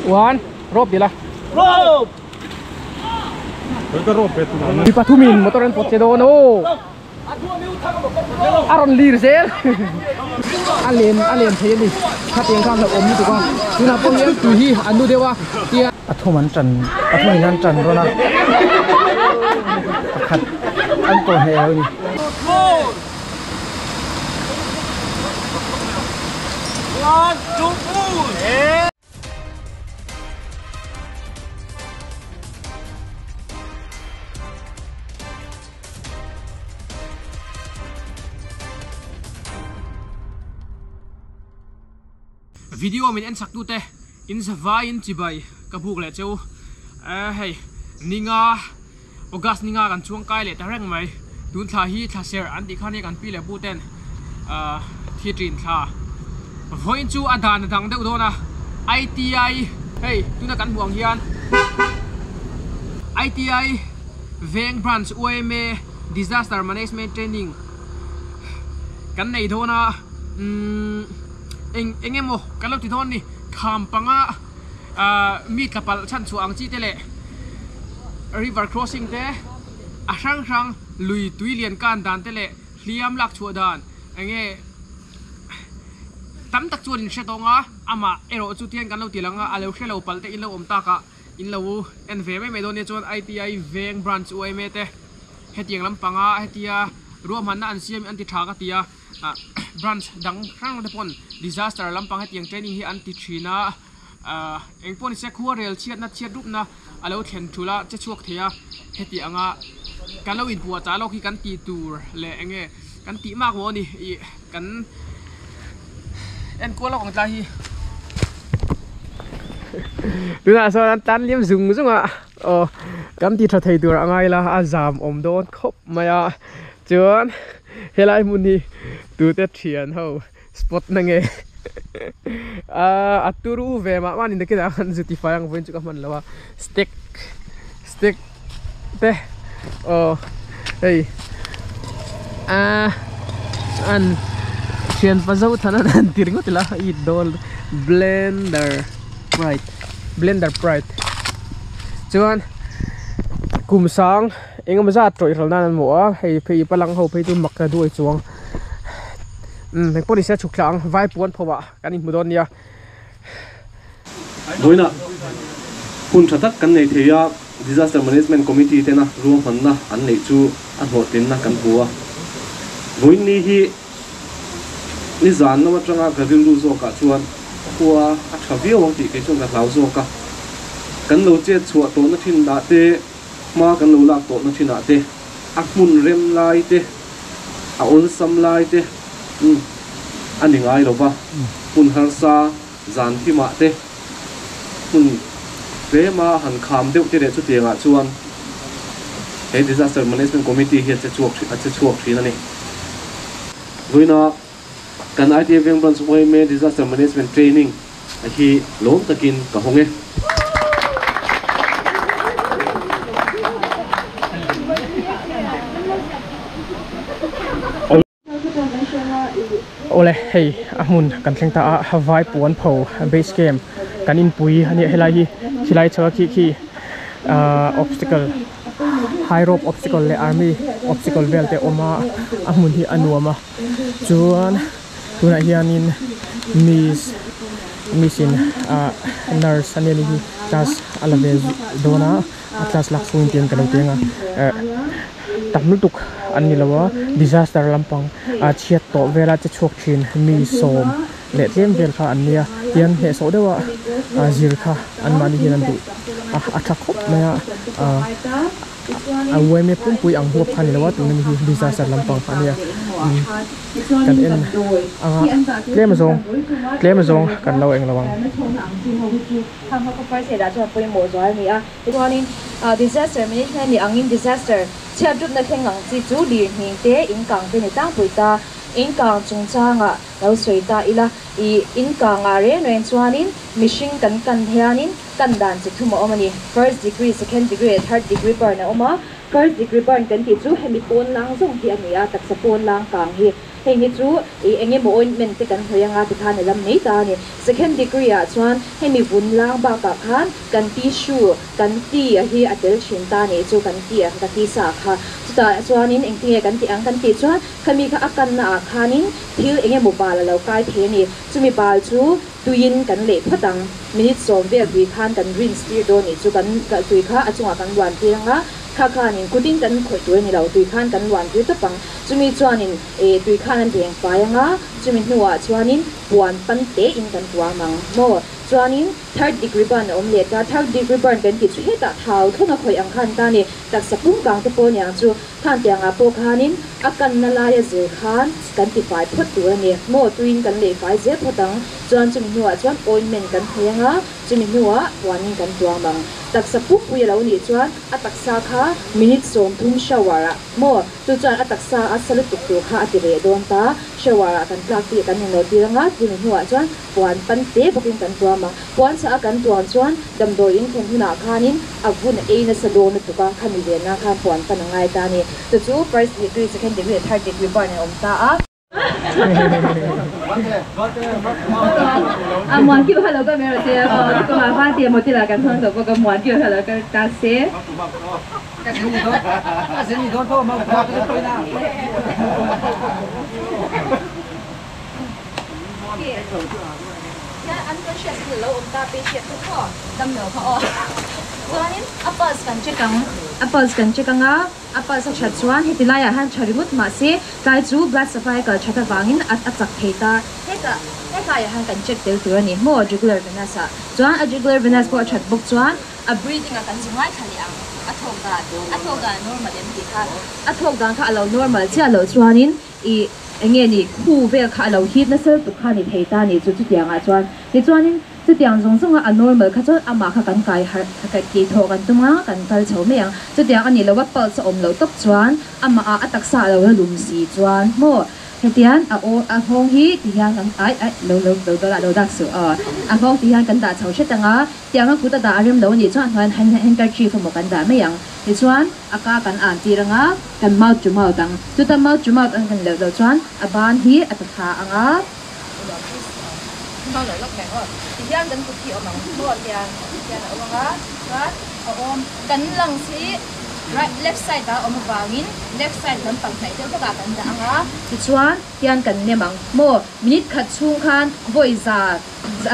One rope dila rope mi pathumin motor an pawt che dawn aw a rawn lir zel a len a len thei a ni khatiang khan hlauhawm lutuk a tunah pawh hian tui hi an nu deuh a tia a thum an tan a thumin an tan rawn a pakhat an tawh hneh lo a ni. One, two, three. Video min en chak tute in zavai in chibai ka buk leh cheu hei ninga August ninga kan chuang kai leh ta reng mai tun thla hi thla serh an tih khan hi kan pi leh pu ten thi thin thla vawiin chu a dan a dang deuh dawn a ITI hei tuna kan hmuh ang hian ITI veng branch YMA disaster management training kan nei dawn a umm eng eng emaw kan lo ti dawn a ni kham panga mi tla palh chhan chhuah ang chi te leh river crossing te a hrang hrang lui tui lian kan dan te leh hliam lak chhuah dan enge tam tak chuan in hre tawng a amah erawh chu tihian kan lo ti lang a a lo hre lo palh te in lo awm tak a in lo en ve mai mai dawn nia chuan ITI veng branch UIMA te hetiang lampanga hetia ruahmanna an siam an ti tha ka ti a. Ah branch dang hrang te pawn disaster lampang hetiang training hi an ti thin a ah eng pawh nise khua rel chhiatna chhiat rupna a lo thlen thul a che chhuak thei a heti anga kan lo inpuah chah lawk hi kan tih tur leh eng nge kan tih mak maw a ni ih kan enkual lawk ang tlai hi tunah sawn an tan liam zung zung a aw kan ti tha thei tur a ngai la a zam awm dawn khawp mai a chuan. Helai hmun hi tute thian ho spot na nge ah a turu ve mah mah a ni nakinah khan zu tifai ang vawiin chu ka hman lo a stick stick te aw hei ah an thian pa zo than an han ti ringawt ila i dawl blender pride blender pride chuan kum sang. Engemaw zat tawih ral nan an hmu a, hei phei palang ho phei chu mak ta duai chuang umm engpawh nise chhuk thla ang vai puan pho ah kan inhmu dawn nia. Vawiinah hun tha tak kan nei thei a, Disaster Management Committee tena ruahmanna an neih chu a hlawhtlinna kan hmu a. Vawiin ni hi nizan lam atanga ka rilru zawkah chuan khua a tha viau ang tih kei chuan ka hlau zawk a, kan lo chet chhuah tawhna thin ah te, Hma kan lo lak tawhna thinah te, a hmun rem lai te, a awlsam lai te a ni ngai lo va, hmun harsa zan thimah te, hmun tlema han kham deuh te leh chutiangah chuan he Disaster Management Committee hi a che chhuak a che chhuak thin a ni. Vawiina kan ITA Veng Branch yma Disaster Management Training a hi lawm takin ka hawng e. Awle hei a hmun kan thleng ta a Havai puan pho base camp kan inpui a nia helai hi khilai chho a khi khi ahh obstacle high rope obstacle leh army obstacle vel te a awm a a hmun hi a nuam a chuan. Tunah hianin miss miss in ah nurse a nia ni hi class a la ve dawn a a class lak chhungin tiang ka lo ti ang a eh tam lutuk an ni lo a disaster lampang ah chhiat tawh vela che chhuak thin mi sawm leh tlem vel kha an nia tian hnehsawh deuh a ah zir kha anmahni hian an duh a a tha khawp mai a ah. A uaime pumpui ang huap kha a ni lo a tuna mi hi disaster lampang a nia kan en anga tlem azawng tlem azawng kan lo eng lo ang. Kan dan chi thum a awm a ni. First degree, second degree leh third degree burn a awm a. First degree burn kan tih chu hemi pawn lang zawng hi a ni a, taksa pawn lang kang hi. Heng hi chu ih eng emaw ointment te kan hnawih anga tikhan a lam mai ta a ni. Second degree ah chuan hemi vun lang bakah khan kan tissue, kan ti a hi a tel thin ta a nih chu, kan ti a ka ti sa kha. Chutah chuanin engtinge kan tih ang kan tih chuan khami kha a kanna ah khanin thil eng emaw bal a lo kai thei a ni. Chumi bal chu tuiin kan leh phawt ang. Minute sawm vel tui khan kan rinse tir dawn nih chu kan tui kha a chungah kan luan tir anga kha khanin kutin kan khawih tur a ni lo, tui khan kan luan tir tawp ang. Chumi chuanin eh tui khan a deng fai anga chumi hnuah chuanin puan pan te in kan tuam ang maw? Chuanin third degree burn a awm leh ta, third degree burn kan tih chu hetah thau thlawna khawih ang khan ta ni, taksa pum kang te pawh aniang chu khan tiangah pawh khanin a kanna laia zir khan kan ti fai phawt tur a ni maw? Tuiin kan lei fai zel phawt ang, chuan chumi hnuah chuan ointment kan hnawih anga chumi hnuah puanin kan tuam ang. Taksa pumpui a lo nih chuan a taksa kha minute 30 shower ah maw? Chu chuan a taksa a sa lutuk tur kha a ti reh dawn ta. Shower ah kan tlak tih kan inawh tir anga chumi hnuah chuan puan pan te bawkin kan tuam ang. Puan chah a kan tuam chuan damdawi in thlen hunah khanin a vun a ei nasa dawn lutuk a, khami venna khan puan pan a ngai ta a ni. Chu chu first degree, second degree leh third degree burn an awm ta a. A muan keuh halo ka mero che ko ma fa te mo te la kan thon to ko ka muan keuh halo ka ta se. Hian unconscious in alo awm ta patient chu khaw damlo kha aw. Chuanin a pulse kan check ang a pulse kan check anga a pulse a that chuan heti laiah hian tha ringawt mahse tlai chu blood supply kal that avangin a a chak thei ta. Hetah hetlaiah hian kan check tel tur a ni maw jugular venous ah chuan a jugular venous pawh a that bawk chuan a breathing ah kan zu ngaithla leh ang a thawk dan a thawk dan a normal em tih kha a thawk dan kha a lo normal chiah loh chuanin ih eng nge ni khu vel kha a lo hit nasa lutuk kha a ni thei ta a ni chu chutiangah chuan tichuanin chutiang zawng zawnga a normal kha chuan amah kha kan kai harh kei thawh kan tum a kan kal chho mai ang chutiang a nih loh a pulse a awm loh tawp chuan amah ah a taksa a lo la lum si chuan maw Hetian a aw a nghawng hi ti hian kan ai ai lo lo lo dawlah lo dak suh aw a nghawng ti hian kan dah chho hret ang a tiang a kut a dah a rem lo a nih chuan a hnuaiah hand handkerchief emaw kan dah mai ang tichuan a ka kan an tir ang a kan mouth to mouth ang chuta mouth to mouth an kan leuh loh chuan a ban hi a ta thla ang a ti hian kan kut hi a awm ang maw tiang hian a awm ang a chuan a awm kan lungs hi Right, left side ah awm avangin left side lampang hnaih deuh hlekah kan dah ang a. Tichuan, tian kan nem ang. Maw, minute khat chhung khan vawi za,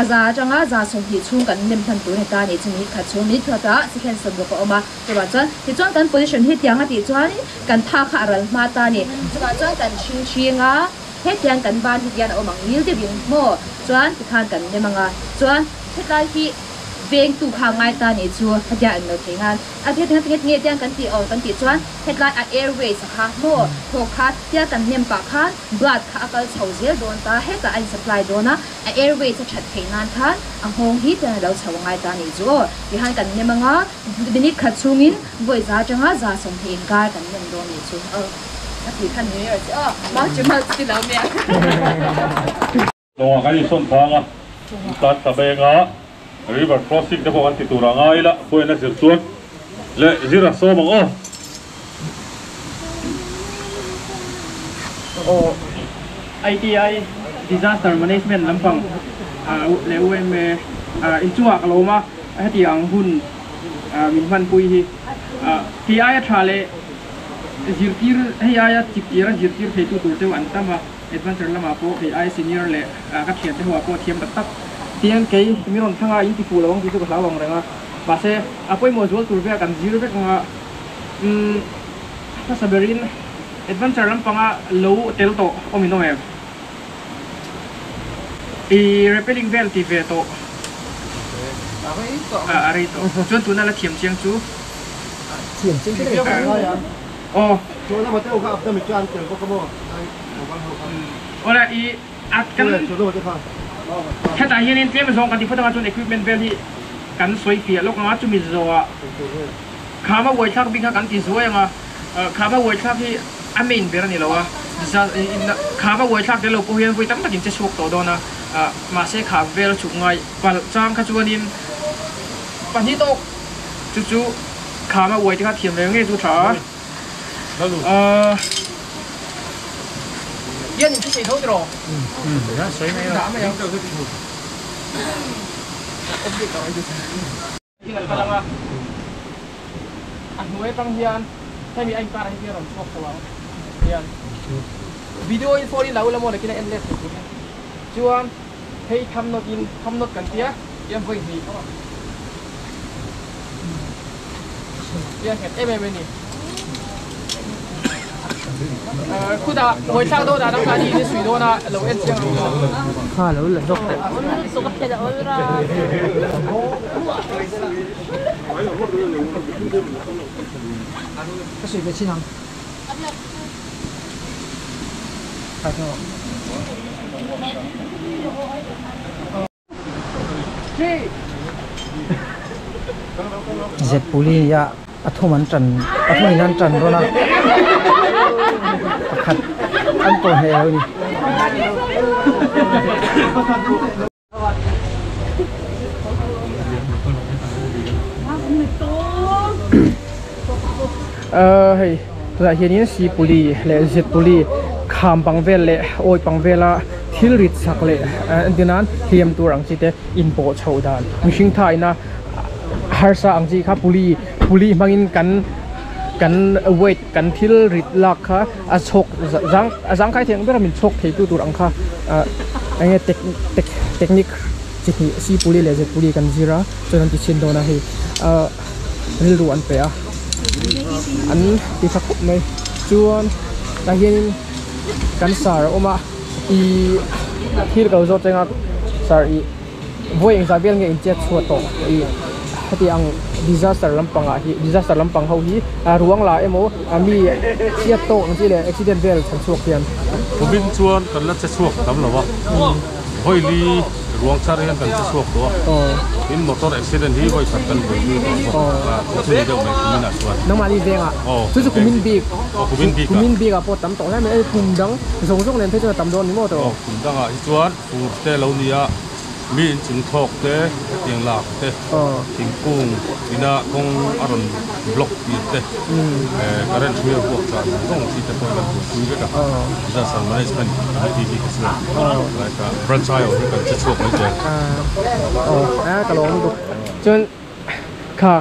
a za atanga za 20 chhung kan nem hman tur a ni ta a nih chu minute khat chhung, minute khatah second 60 a awm a. Chuvang chuan, tichuan kan position hi tiang a tih chuan kan tha kha a ral hma ta a ni. Chuvang chuan kan chhing chhing a, hetiang kan ban hi tian a awm ang ngil deuhin maw, chuan tikhan kan nem ang a. Chuan, hetlai hi vengtu kha ngai ta a nih chu, hetia an lo thei ngan. A heti heti heti nge tiang kan tih aw kan tih chuan hetlai a airways a kha maw thawk kha tia kan nem pah khan blood kha a kal chho zel dawn ta hetah a in supply dawn a a airways a that theih nan khan a nghawng hi tiang a lo chho a ngai ta a nih chu aw tihan kan nem anga minute khat chhungin vawi za atanga za 20 inkar kan nem dawn nih chu aw a tih khan ni rawh che aw mouth to mouth chu ti lo mai ang. Lawngah kan insawn thang a, tlan ta beng a, river crossing te pawh kan ti tur a ngai ila, khuain a zir chuan leh zir a sawm ang aw. Aw ITI Disaster Management lampang leh UMA inchungah ka lo awm a, heti ang hun min hmanpui hi kei aia tha leh zirtir hei aia chiptir a zirtir theitu tur cheu an tam a. Adventure lamah pawh kei ai senior leh ka thiante ho ah pawh thiam tak tak tiang kei mi rawn thlang a in ti fuh lo ang tih chu ka hlau ang reng a mahse a pawimawh zual tur vel kan zir vek ang a umm hmasa berin adventure lampanga lo tel tawh awm in awm em i rappelling vel ti ve tawh a rei tawh chuan tuna la thiam chiang chu aw. Awle i at kan hetah hianin tlem zawng kan ti phawt anga chuan equipment vel hi kan sawi fiah lawk anga chumi zawhah khama uai thlak bik kha kan ti zuai anga khama uai thlak hi a main ber a ni lo a khama uai thlak tel lo pawh hian vawi tam takin che chhuak tawh dawn a mahse kha vel chhuk ngai palh chang kha chuanin pahnih tawk chu chu khama uai te kha thiam ve ngei chu tha a. Hian in thusei tho tiraw? Dah mai ang. Thil an kal ang a, a hnuai atang hian hemi a inkar ah hian rawn chhuak chho ang hian video in phone in la ula maw nakin a en let thei tur hi chuan hei tham nawt in tham nawt kan tia hian vawi hnih hian nghet em em a ni. Khutah ngawithlak dawn ah nangmahni in i suih dawn a lo en chiang ru aw. Kha lo la zawk teh. Ka suih ve chin ang. Zet puli a a thum an tan a thum in an tan rawn a pakhat an pawh hneh lo a ni. Hei tunah hianin sipuli leh zitpuli kham pang vel leh awi pang vela thil rit sak leh entir nan hliam tur ang chi te inpawh chhoh dan mihring thaina harsa ang chi kha puli puli hmangin kan kan weight kan thil rit lak kha a chhawk zang a zangkhai thei ang ber a min chhawk thei tu tur ang kha ah eng nge tech technique chi hnih sipuli leh zitpuli kan zir a chuan an ti chhin dawn a hei ah. rilru an pe a an ti tha khawp mai chuan tah hianin kan sar a awm a ihh thil ka lo zawt cheng a sar ih vawi engzah vel nge in chet chhuah tawh ih heti ang disaster lampang ah hi disaster lampang ho hi a ruang la emaw a mi chhiat tawk ang chi leh accident vel chhan chhuak hian. Kumin chuan kan la che chhuak tam lo a. Vawi li ruang char hian kan che chhuak tawh a, tin motor accident hi vawi khat kan buaipui tawh bawk a, chu chu ni deuh mai kumin ah chuan. Nangmahni vengah chu chu kumin bik, kumin bik ah pawh tam tawh hle mai, hei kum dang zawng zawng nen phei chuan a tam dawn ni maw tawh? Aw kum dangah hi chuan fur te lo ni a. Mi inchung thawk te, hetiang lak te, thingkung ina kawng a rawn block tir te, current hrui a vuak chah zawng zawng chi te pawhin an buaipui vek a. Disaster Management Committee bik a chuan like a branch aio hi kan che chhuak mai zel. Aw ka lawm lutuk. Chuan kha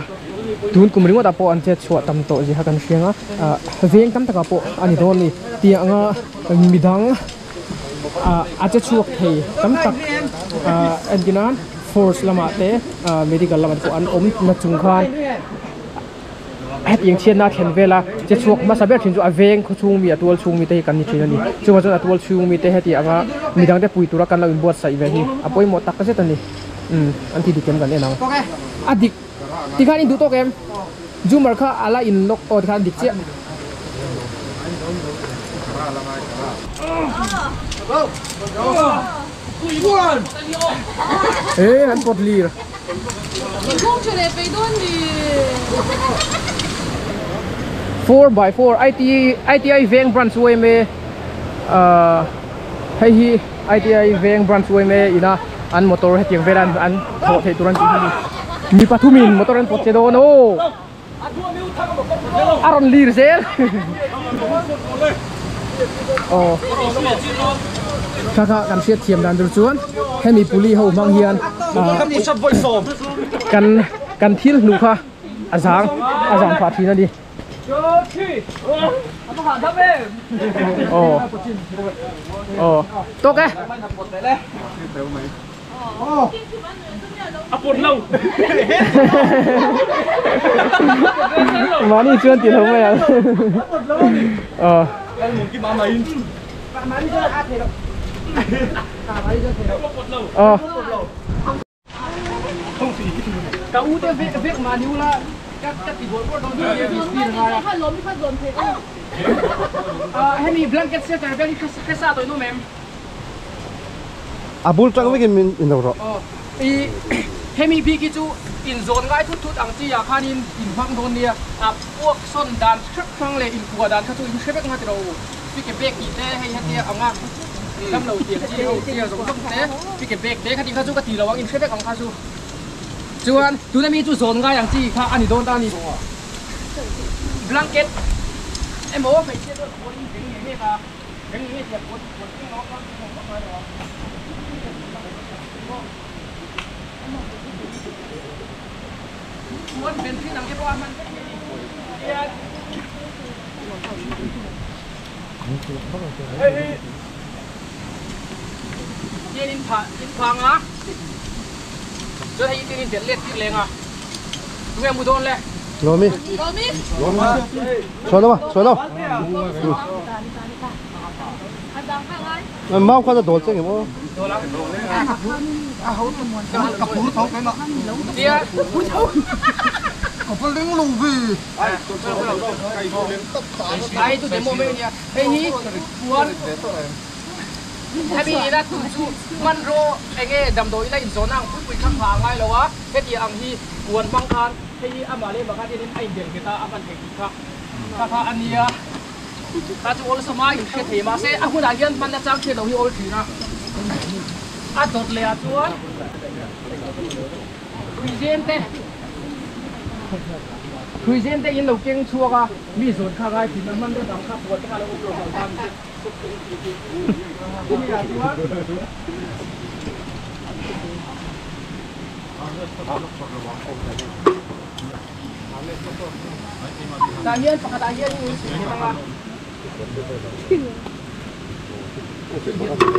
tun kum ringawt ah pawh an chet chhuah tam tawh zia kha kan hriang a, veng tam takah pawh a ni dawn a ni. Tiang anga midang. A che chhuak thei tam tak entir nan force lamah te medical lamah te pawh an awm na chung khan hetiang chhiatna a thlen vel a che chhuak hmasa ber thin chu a veng khaw chhung mi a tual chhung mi te hi kan ni thin a ni chuvang chuan a tual chhung mi te heti anga midang te pui tura kan lo inbuatsaih ve hi a pawimawh tak zet a ni umm an ti dik em kan en ang a dik tikhan in duh tawk em zoomer kha a la in lock aw tikhan a dik chiah. Ê an pawt lir. 4x4 ITI ITI veng branch yma hei hi ITI veng branch yma ina an motor hetiang vel an an thawh theih tur an tih hi ni mi pathumin motor an pawt che dawn aw. A rawn lir zel. Aw. Kha kha kan hriat thiam dan tur chuan hemi puli ho hmang hian kan kan thil hnuh kha a zang a zang phah thin a ni. Aw. Aw. Tawk e. A pawt lo. Mahni chuan ti lo mai ang. Aw. Aw. Ka u te vek vek mahni ula ka ka ti bawrh bawrh dawn chu nia speed a ngai a. Hemi blanket shelter vel hi hresa tawh in awm em? A bul tang vekin min in lo rawh. Aw i hemi bik hi chu in zawn ngai thut thut ang chi ah khanin in hmang dawn nia, a puak sawn dan hrep hrang leh in kua dan kha chu in hre vek nga tiro pike bag tih te hei hetia anga dam lo tiang chi ho tia zawng zawng te pike bag te kha tih kha chu ka ti lo ang in hre vek ang kha chu chuan tuna mi chu zawn ngai ang chi kha a ni dawn ta a ni blanket. Emaw hmeichhia chuan puan in veng ngei ngei ka veng ngei ngei tia puan puan keng lo a kang keng lo vak ngai lo a. Puan ven thin ang te pawh a hman vek thei a ni. Tihian hei hi tian in phah in phang a chuan hei tian in delh let tir leng a tunge mu dawn le. Lomi. Lomi. Chhuah lo a, chhuah lo. Mau kha ta dawl che nge maw? Ka pur tho keimah. Ka va ring lo ve. Ai tu demo mai ania. Hei hi puan hemi ina tu chu hmanraw enge damdawi ina inzawn ang pui pui kha kha a ngai lo a. Heti ang hi puan hmang khan hei hi amah leh amah khan enin a inbel nghet a, a hman theih tih kha kha kha a nia. Ta chu awlsam a inhria thei mahse a hunah hian hmanna chang hriat lo hi awl thin a. A dawt leh ah chuan hruizen te hruizen te in lo keng chhuak a, mi zawn kha ngai thin a hmanraw dang kha puan te kha a lo awm lo hlauh ta ni. Chumi ah chuan Tah hian pakhat ah hian in chhun nghet anga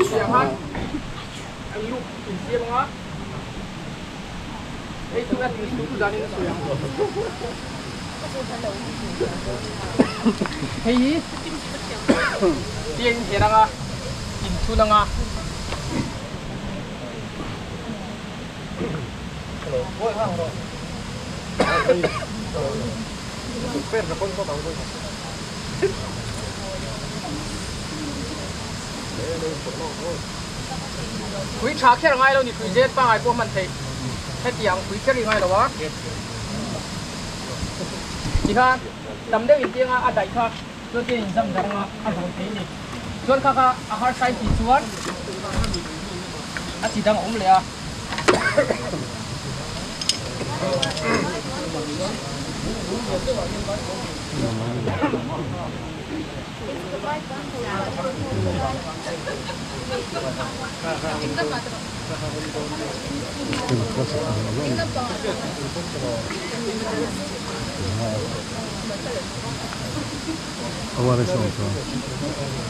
siam a an loop in siam anga hei chu a ti tu dan in a sawi ang hei hi tiang in her anga in thun anga. Phui tha kher ngai lo ni phui zen pangai pawh hman theih hetiang phui kher hi ngai lo a tikhan tam deuh in tianga a daih kha chuan tiang in zam dang a a zawn thei a ni chuan kha kha a harsa in tih chuan a chi dang a awm leh a.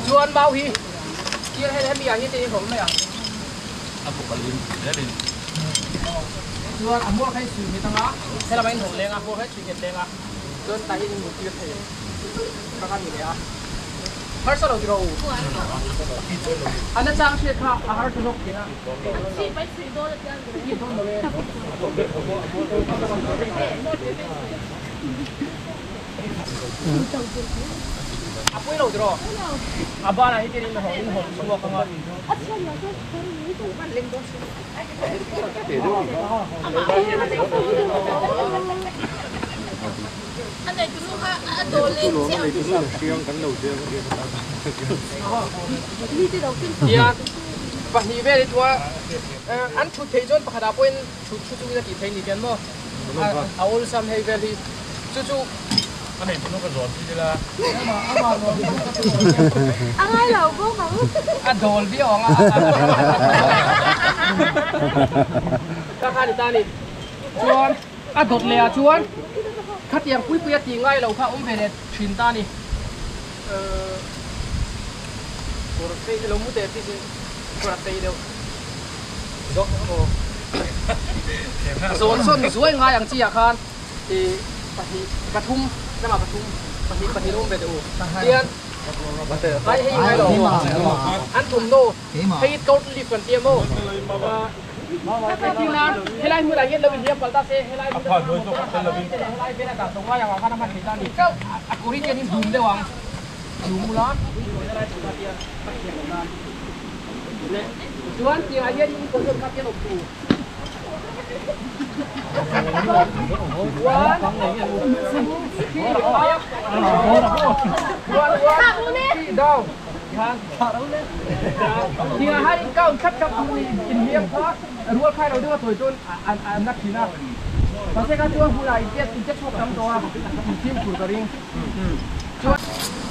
Chuan mau hi tir hemi ah hian hei hawm mai ang. A buk a lim zelin. Chuan a hmuar kha in chhui nghet anga helama in haw leng a hmuar kha in chhui nghet leng a chuan tah hian in hmuh tir thei ka ka ni leh a harsa lo tiraw u a na chang hriat kha a harsa zawk thin a. A pui lo tiraw? A banah hi tian in in hawn chhuak anga. Tian pahnih vel hi tua an thut theih chuan pakhat ah pawhin thut thu chungin a tih theih ni tian maw a awlsam hei vel hi chu chu A nei pawh ka zawn thin ila. A ngai lo bawk ang. A dawl viau ang a. Ka kha ni ta ni. Chuan a dawt leh ah chuan khatiang pui pui a tih ngai lo kha awm ve leh thin ta ni. Kawr phei te lo mu teh please in kawr a phei deuh. Zawn sawn zuai ngai ang chi ah khan. I pahnih pathum tlangah pathum pahnih pahnih awm ve teh u tian ai hei ngai lo an thawmhnaw hei coat leaf kan tia maw tina helai hmunah hian lo inhliam palh ta se helai helai vela dah tawh ngai ang ah khan a hman thei ta a ni a kawr hi tian in dum deuh ang dum ula helai hmunah tian a thiam loh nan leh chuan tiangah hian in kawr zawk kha tian awp tur.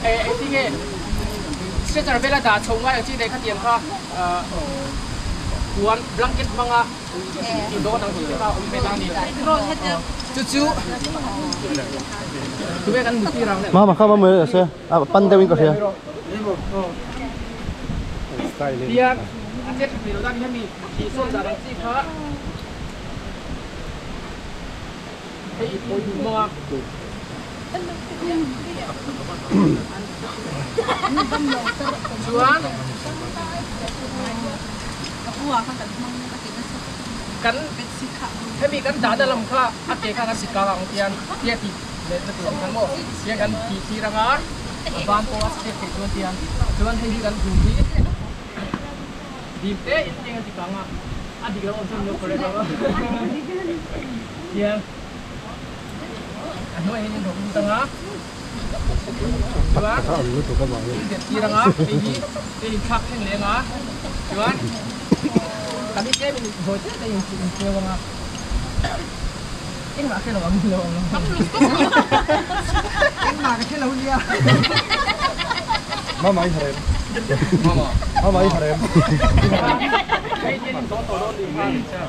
Engtinge stretcher vela dah chho ngai ang chi te khatiang kha puan blanket hmanga tih dawn ang chi te kha a awm ve ta a ni. Chu chu tunge kan muttir ang le. Mama kha mama se a pan deuh in ka hria. Tiang a chet that theih loh dan hian mi thih sawn dan ang chi kha hei i phawi duh hmang a. Chuan kan hemi kan dahna lam kha a ke kha kan sikang ang tian tia tih leh na tur ang khan maw tiang kan tih tir anga a ban pawh a step theih chuan tiang chuan hei hi kan hum hi dim te in tiang an ti kang a a dik lo awm chuan min lo correct lo a tiang a hnuaiah hian in rawk lut anga chuan in bet tir anga hei hi hei in thlak thleng leh anga chuan kan i tlem in zawi te te in in tleu anga engmah hre lo ang lo ang engmah ka hre lo nia mama i harem mama mama i harem hei hian in zawng tawh dawn ni kha.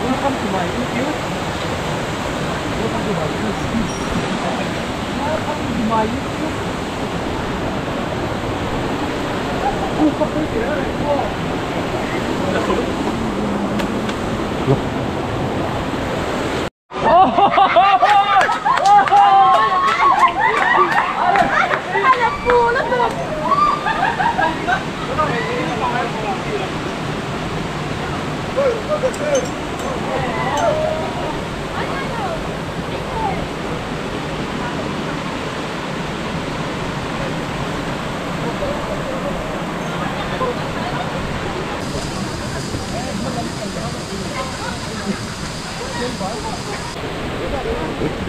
Welcome to my YouTube. Welcome to my YouTube. Welcome to my YouTube.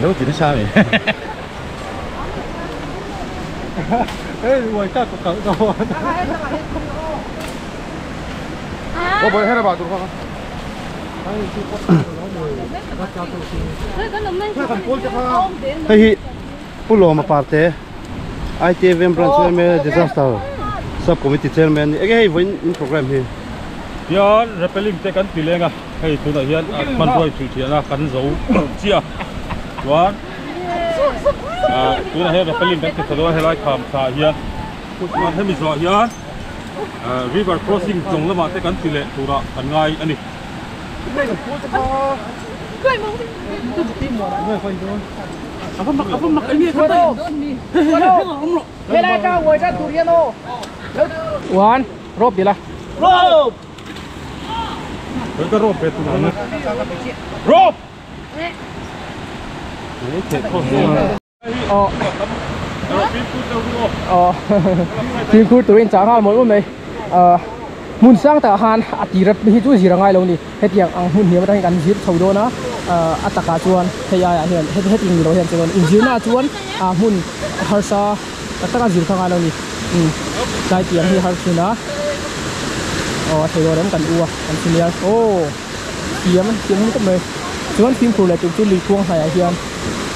Nếu thì nó sao vậy? Ê, ngoài ta có cỡ đâu. Ủa, bữa hết là bảo tụi con. Hei hi Pu Lawma Parte ITVM Branch Chairman Disaster Sub Committee Chairman enge hei vawiin in program hi. Hian rappelling te kan ti leng a, hei tunah hian a hmanruai thui thian a kan zo chiah a, chuan tunah hian rappelling kan ti tha dawn a helai kham thla ah hian chuan hemi zawh hian river crossing tlawng lamah te kan ti leh turah kan ngai a ni. One, rope đi la. Rope. Cái rope về tụi nó. Rope. Ờ. Ờ. Phim khu tụi anh chả ngon mỗi mai. Ờ. Mun sang ta han a tirat hi chu zira ngai lo ni hetiang ang hmun hniam atangin kan zir chho dawn a a takah chuan hei aiah hian heti ni lo hian chuan inzirna chuan a hmun harsa tak taka zir kha ngai lo ni tlai tiang hi har thin a aw a thei dawn em kan u a kan senior aw thiam thiam hmun khawp mai chuan fimkhur leh tur chu lui khuang hnaiah hian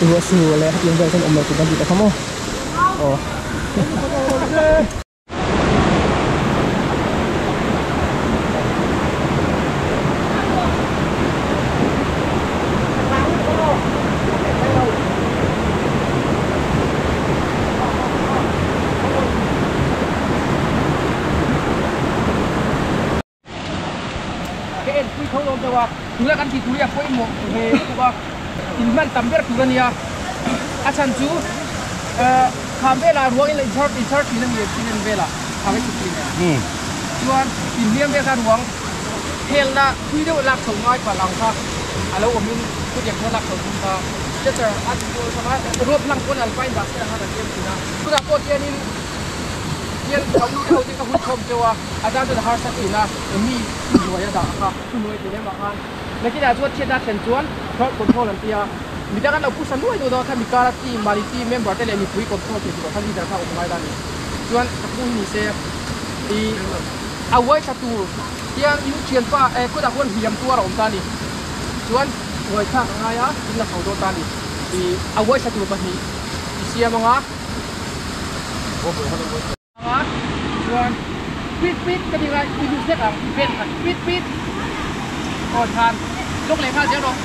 ruah sur leh hetiang vel chuan awm lo tur kan tih ta kha maw aw. Ka en pui tho dawn deuh a, tuna kan tih tur hi a pawimawh ve lutuk a, in hman tam ber tur a nia, a chhan chu kham velah ruang in chhar in chhar thin a ni accident velah kham a chhut thin e, chuan inhliam vel kha ruang helna thui deuh lak chho ngai palh ang kha. Alo omin ku tiang khan lak chho tum ta stretcher a sanga rope lang pawn alpine basket anga kan siam thin a tunah pawh hianin hian ka u te ho te ka hun khawm teuh a a tan chuan a harsa thin a mi hnuai a dah kha thuhnuai tih lemah khan nakinah chuan chhiatna thlen chuan crowd control an ti a midang an lo pusa nuai duh dawn kha mikara team mahni team member te leh mipui control thei tur kha leader kha a awm ngai la ni chuan ka pu hi ni se ih a uai thla tur hian in thianpa eh kawtah khuan hliam tuar a awm ta a ni chuan uai thlak a ngai a in la chho dawn ta a ni ih a uai thla tur pahnih i siam anga anga chuan pit pit ka ti ngai i duh hlek ang ben khat pit pit aw than lawk leh nghal zel rawh.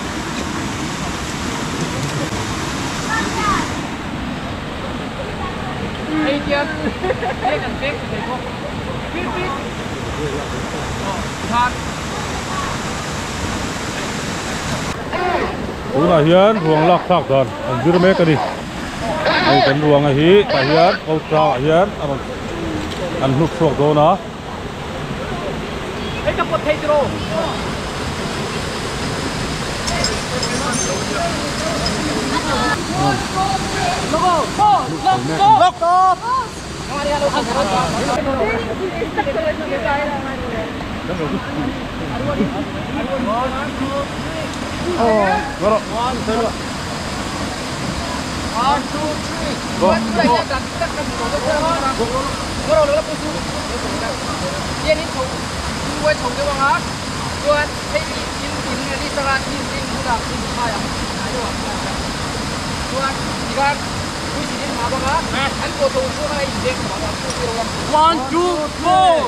Hei hian hei kan veng thei bawk pit pit aw than. Tunah hian ruang lak thlak dan an zir mek a ni. Hei kan ruanga hi tah hian ko tlangah hian a rawn an hnuk chhuak dawn a. Hei ka pawt thei tiraw. One, two, four.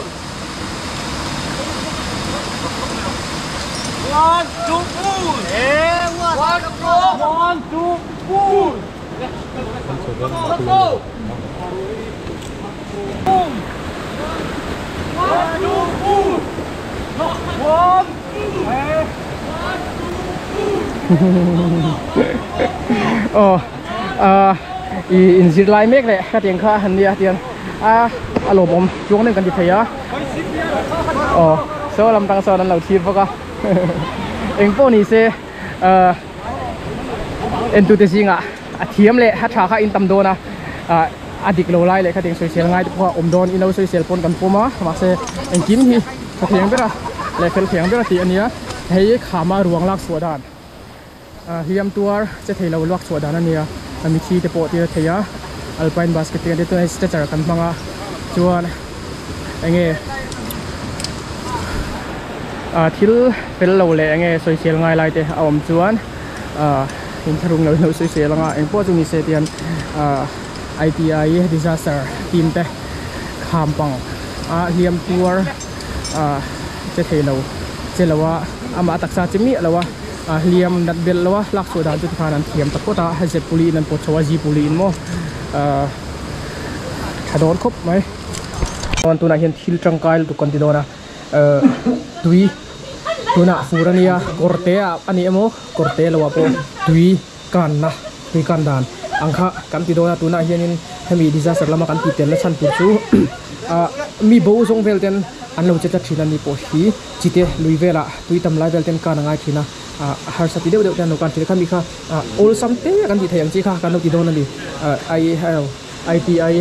One, two, four. One, two, one, two, four. One, two, four. One, Oh, i inzir lai mek leh ka tiang kha han nia tiang a a lawmawm chuang nem kan ti thei a aw saw lam tang sawn an lo thlir bawk a eng pawh ni se entute zingah a thiam leh a tha kha in tam dawn a a dik lo lai leh kha tiang sawisel ngai te pawh a awm dawn ilo sawisel pawn kan pawm a mahse engkim hi tha thiang ber a leh fel thiang ber a tih a nia hei khama ruang lak chhuah dan hliam tuar che thei lo luak chhuah dan a nia a mithi te pawh tir a thei a alpine basket te kan tih stretcher kan hmang a chuan enge thil fel lo leh enge sawisel ngai lai te a awm chuan inthlahrung lo in lo sawisel anga engpawh chu ni se tian I_T_I disaster team te kham pang a hliam tuar che thei lo che lo a amah taksa che miah lo a. A hliam nat belh lo a lak chhuah dan chu tikhan an thiam ta phawt a z puli in an pawt chho a z puli in maw ahh tha dawn khawp mai chuan tunah hian thil tangkai lutuk kan ti dawn a ahh tui tunah fur ania kawr te ah a ni emaw kawr te lo ah pawh tui kanna tui kan dan ang kha kan ti dawn a tunah hianin hemi disaster lama kan tih telna chhan tur chu ah mi bo zawng vel ten an lo che tlat thin a ni pawh hi. Chite lui velah tui tam lai vel ten kan a ngai thin a, ah harsa ti deuh deuh te an lo kan thin a, khami kha ah awlsam te kan tih theih ang chi kha kan lo ti dawn a ni. Ah I ITI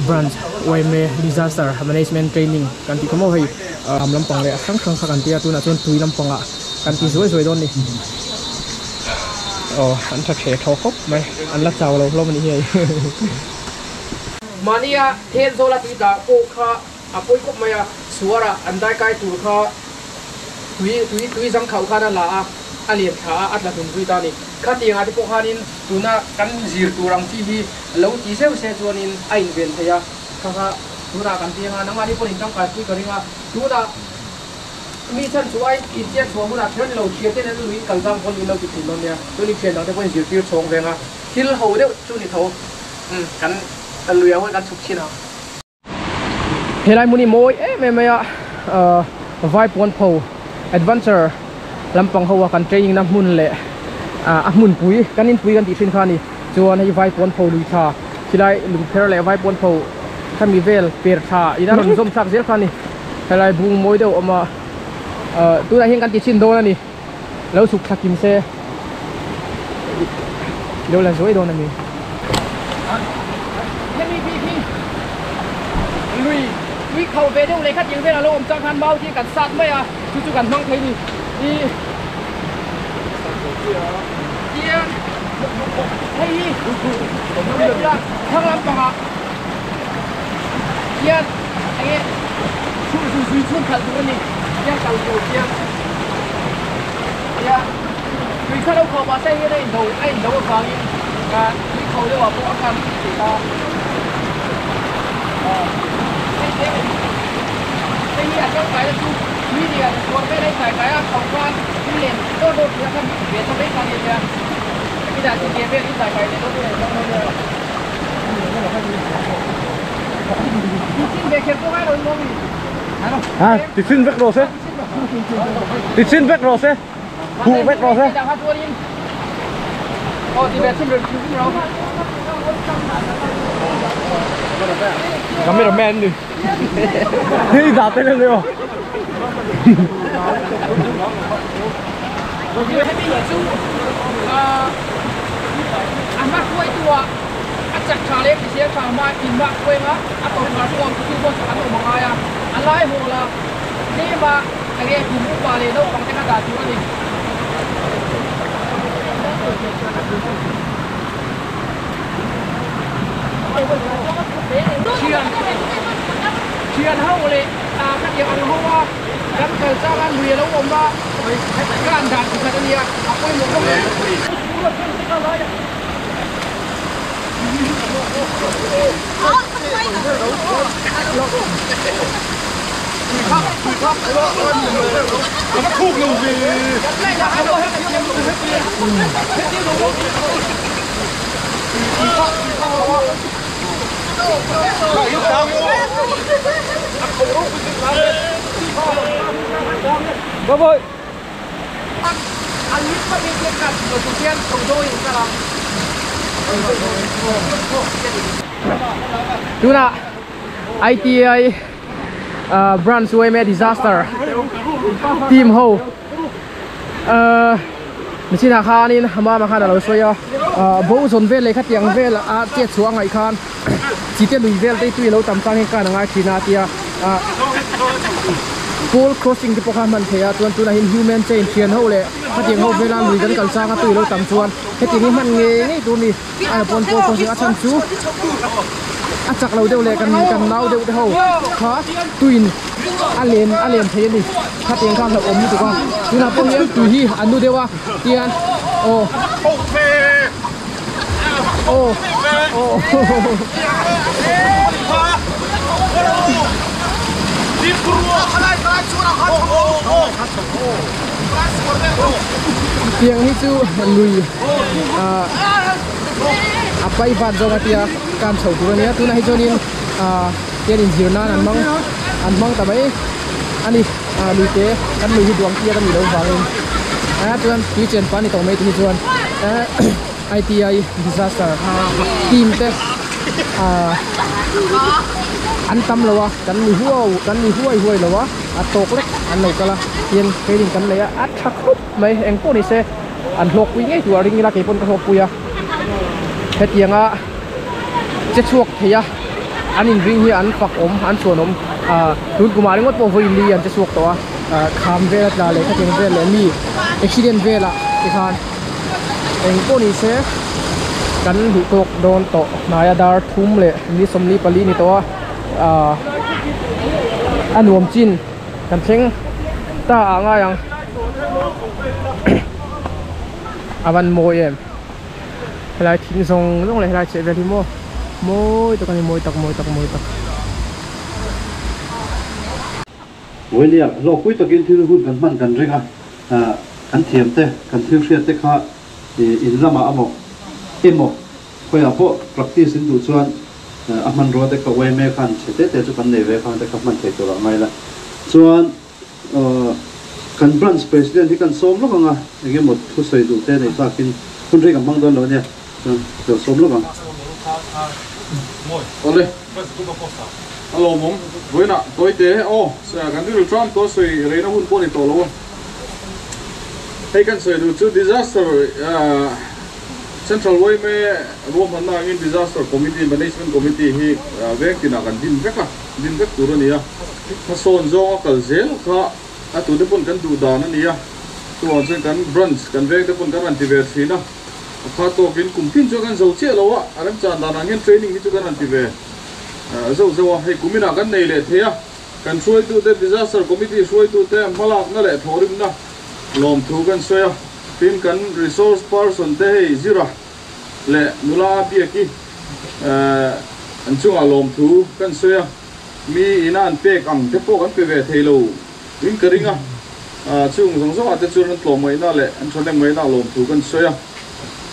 branch YMA disaster management training kan tih kha maw hei ah lampang leh hrang hrang kha kan ti a, tunah chuan tui lampangah kan ti zuai zuai dawn a ni. Aw an tha the thaw khawp mai, an la chau lo hlawm a nih hi hei. Mahnia Thenzawl a tui dah pawh kha A pawi khawp mai a, suara an dai kai tur kha tui tui tui zang khauh khan a la a, a lian thla a, a tla hlum zui ta a ni. Khatiangah te pawh khanin tuna kan zir tur ang chi hi lo ti zeuh se chuanin a inven thei a, kha kha tunah kan piang a, nangmahni pawhin tangkai pui ka ring a, tunah mi chhan chu a inchian chhuah hunah kher ni lo, thian ten an lui kal zang pawn in lo ti thin dawn nia, chuan in thian dang te pawhin zirtir chhawng veng a, thil ho deuh chu ni tho, umm kan lui ang kan chhuk chhin ang. Helai hmun hi mawi em em mai a ahh Vaipuan pho adventure lampang ho a kan training na hmun leh ah a hmunpui kan inpui kan tih thin kha a ni chuan hei Vaipuan pho lui thla khilai lungpher leh Vaipuan pho khami vel per thla in a rawn zawm thlak zel kha a ni helai bung mawi deuh a awm a ahh tunah hian kan ti chhin dawn a ni. Lo chhuk thla kim se lo la zuai dawn a ni. Hemi bik hi lui tui kho ve deuh leh khatin vel a lo awm chang khan mau hi kan sat mai a, chu chu kan hmang thei ni. Ih tiang hei hi thlang lampangah hian enge chhun zui zui chhun khalh tur a ni tiang kal tur tiang tia tui kha lo kho mahse hian a indo a indo avangin tui kho deuh ah pawh a kan tih ta hei te hei hi a tangkai na chu tui lian suar vel a inkai kai a kho khan tui len dawr dawr tih a khan ve ta mai kha a ni nia khi dah chi ke vel inkai kai leh dawn dawn. À, thì xin vết rồi sẽ. Thì xin vết rồi sẽ. Phụ vết rồi sẽ. Cameraman đi. Đi giả tên lên rồi. Chặt trà lên thì sẽ trà mai in bạc quê má à còn mà xuống cái chú con ăn ở bằng ai à ăn lái hồ là thế mà anh em cùng mua bà này đâu bằng cái đà chú đi chuyện hậu lệ à các điều ăn hậu à gắn cờ ra ăn lùi lâu ông ba cái ăn đàn thì thật là à quay một con Bye bye. Tuna ITI branch way disaster team ho michina khanin hama ma khana lo soya bo zon vel le khatiang vel a che chuang ai khan chite lui vel te tui lo tam chang ka na ngai thina tia pole crossing te pokha man theya chuan tuna hin human chain thian ho le khatiang ho vela lui kan kal changa tui lo tam chuan heti ni man nge ngei tu ni a pon pole crossing a chan chu a chak lo deuh le kan kan nau deuh te ho kha tuin a len thei ani khatiang khan lo om ni tu ka tuna pon hian tui hi anu dewa tian o o o tiang hi chu lui a pai van zawng atia kan chho tur ania tuna hi chuanin tian in zir nan an mang ta mai ani lui te kan lui hi duang tia kan ni lo wangin a chuan tui chen pa ni tawh mai te hi chuan ITI disaster team te an tam lowa kan ni huai huai lowa a tok lek an lo kala tian training kan leia a tha khop mai eng pawh ni se an hlawk pui ngei tur a ring ila keipawh ka hlawk pui a hetianga che chhuak theia an in ring hi an fak awm an chuan awm tun kumah ringawt pawh vawi li an che chhuak tawh a kham vel a tla leh khatiang vel leh mi accident velah tikhan eng pawh ni se kan duh tawk dawn tawh hnaia dar thum leh ni 24 ni tawh a a nuam chin kan thleng ta a ngai ang avan mawi em helai thing zawng zawng leh helai chheh vel hi maw mawi tak ani mawi tak mawi tak mawi tak Voinia lo pui takin thil hun kan man kan ringa kan thiam te kan thil hriat te kha in lama amo emo khoya po practice in du chuan a man ro te ka wai me khan chete te chu kan nei ve khan te ka man thei tur ngai la chuan kan branch president hi kan som lo anga enge mo thu sei du te nei takin hun ri kan mang don lo nia chuan lo som lo ang ole alo mom voina toite o sa kan du tram to sei reina hun poni to lo Hei kan sawi duh chu disaster Central yma ruahmanna angin Disaster Committee, Management Committee hi veng tinah kan din vek a, din vek tur a ni a. Hmasawn zawnga kal zel kha a tute pawn kan duh dan a ni a, chuvang chuan kan branch kan veng te pawn kan rawn ti ve thin a, a kha tawkin kum tin chuan kan zo chiah lo a, a remchan dan ang hian training hi chu kan rawn ti ve zauh zauh a, hei kuminah kan nei leh thei a, kan hruaitute Disaster Committee hruaitute hmalakna leh thawhrimna lawmthu kan sawi a, tin kan resource person te hei zira leh nula a biaki an chungah lawmthu kan sawi a. Mi ina an pek ang te pawh kan pe ve thei lo in ka ring a, chung zawng zawngah te chuan an tlawmngaihna leh an thahnemngaihna lawmthu kan sawi a.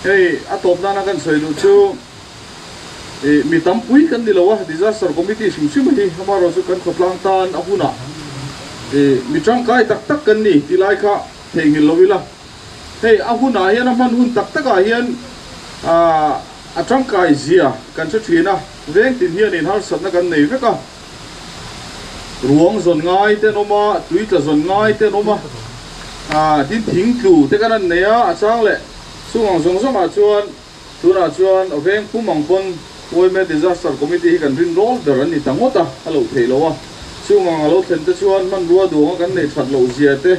Hei a tawp nana kan sawi duh chu ih mi tampui kan ni lo a, Disaster Committee hrim hrim hi amaherawh chu kan khawtlang tan a hunah ih mi tangkai tak tak kan ni tih lai kha theihnghilh lo ila. Hei a hunah hian a hman hun tak takah hian ah a tangkai zia kan hre thin a. Veng tin hianin harsatna kan nei vek a, ruang zawn ngai te an awm a, tui tla zawn ngai te an awm a, ah tin thing tlu te kan han nei a, a chang leh chung ang zawng zawngah chuan tunah chuan veng pum ang pawn yma Disaster Committee hi kan rin rawl ber an ni ta ngawt a, a loh theih loh a, chung ang a lo thlen te chuan hmanrua duanga kan neih that loh zia te,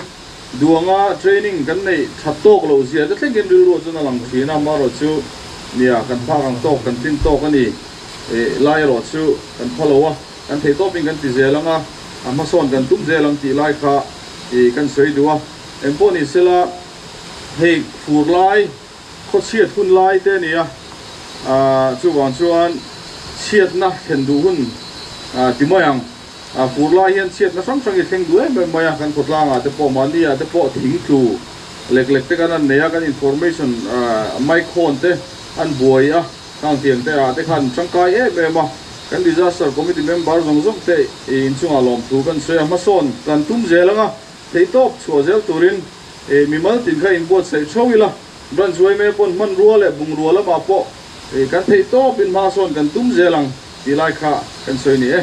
duanga training kan neih that tawk loh zia te thlengin rilru chuan a lang thin a, amaherawh chu nia kan phak ang tawk kan tlin tawk a ni eh lai erawh chu kan pha lo a, kan theih tawpin kan ti zel ang a, a hmasawn kan tum zel ang tih lai kha ih kan sawi duh a, engpawh ni sela hei fur lai khawchhiat hun lai te a ni a, ah chuvang chuan chhiatna thlen duh hun ah ti mai ang. A fur lai hian chhiatna hrang hrang i thleng duh em em mai a, kan khawtlangah te pawh mahniah te pawh thing tlu lek lek te kan han nei a, kan information mic hawn te an buai a, khang tiang te ah te khan tangkai em em a, kan disaster committee member zawng zawng te inchungah lawmthu kan sawi a, hmasawn kan tum zel ang a, theihtawp chhuah zel turin mimal tin kha inbuatsaih theuh ila, branch yma pawn hmanrua leh bungrua lamah pawh kan theihtawpin hmasawn kan tum zel ang. Ti lai kha kan sawi ni e.